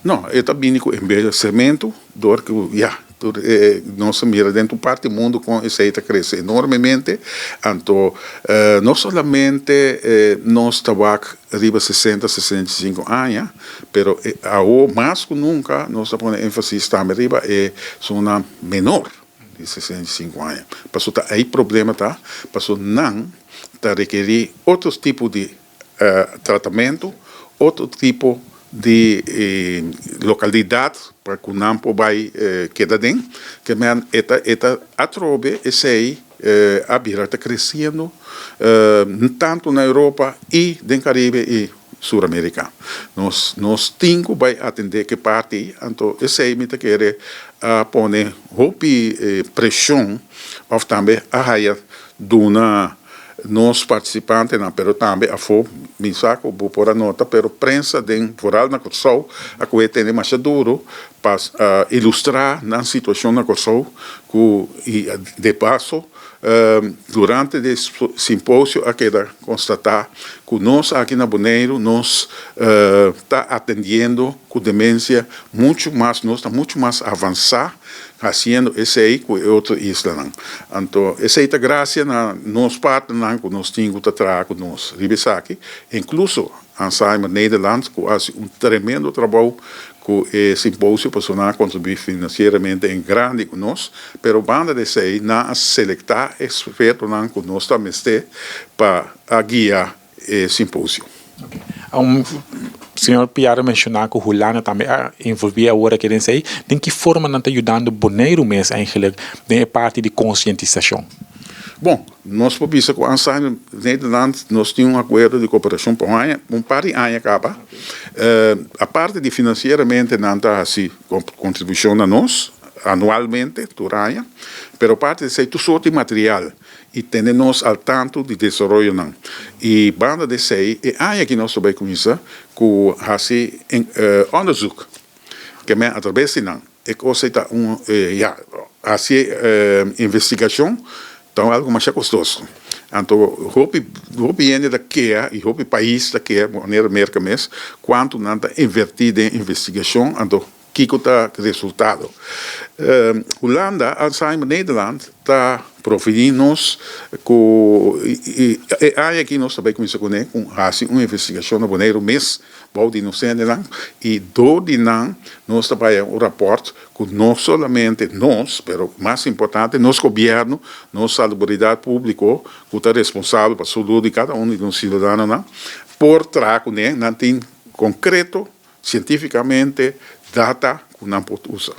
No, e ta bini ku enbehesimentu, dor ku ya, tur e nos a mira den tur parti mundu kon esei ta krese enormemente. Anto no solamente nos ta wak riba 60, 65 aña, pero awo mas ku nunka nos ta pone énfasis tambe riba e zona menor di 65 aña. Pasobra ta ei problema ta, pasobra nan ta rekerí otro tipo di tratamentu, otro tipo di lokalidat pa ku nan por bai keda den. Ke men e ta atrobe esei a bira ta kresiendo tantu na Europa i den Karibe i Suramérika. Nos tin ku bai atendé ku parti, anto esei mi ta kere a pone hopi preshon òf tambe a haya duna nos partisipantenan, pero tambe afó, mi sa ku bo por a nota, pero prensa den vooral na Kòrsou a kohe tene masha duru pa ilustrá nan situashon na Kòrsou ku i de paso durante e simposio a keda konstatá ku nos aki na Boneiru nos ta atendiendo ku demensia muchu mas, nos ta muchu mas avansá hasiendo esei ku e otro islanan. Anto esei ta grasia na nos partnernan ku nos tin ku ta traha ku nos riba esaki, inkluso Alzheimer Nederland, ku hasi un tremendo trabou ku e simposio, pasobra nan a kontribuí finansieramente en grandi ku nos, pero banda di esei nan a selektá ekspertonan ku nos ta mester pa a guia e simposio. Señor Piar a menshoná ku Hulanda tambe a envolví awor aki den esei. Den ki forma nan ta yudando Boneiru mes eigenlijk den e parti di konsientisashon? Bon, nos por bisa ku Alzheimer Nederland nos tin un akuerdo di kooperashon pa un aña, un par di aña kaba. Aparte di finansieramente nan ta hasi kontribushon na nos anualmente, tur aña, pero aparte di esei tur sorto di material i tene nos al tanto di desaroyonan. I banda di esei, e aña aki nos ta bai kuminsá ku hasi onderzoek, ke men atraves di nan e kos ei ta un ya hasi investigashon ta algu masha kostoso. Anto hopi hopi hende ta kea i hopi pais ta kea, manera Merka mes, kuantu nan ta invertí den investigashon, anto kiko ta resultado. Hulanda, Alzheimer Nederland ta proveí nos ku e aña aki nos ta bai kuminsá kuné ku hasi un investigashon na Boneiru mes bou di nos hendenan i dor di nan nos ta bai un rapòrt ku no solamente nos, pero mas importante nos gobièrnu, nos salubridat públiko ku ta responsabel pa salú di kada un di nos siudadanonan por traha kuné, nan tin konkreto sientífikamente data ku nan por usa.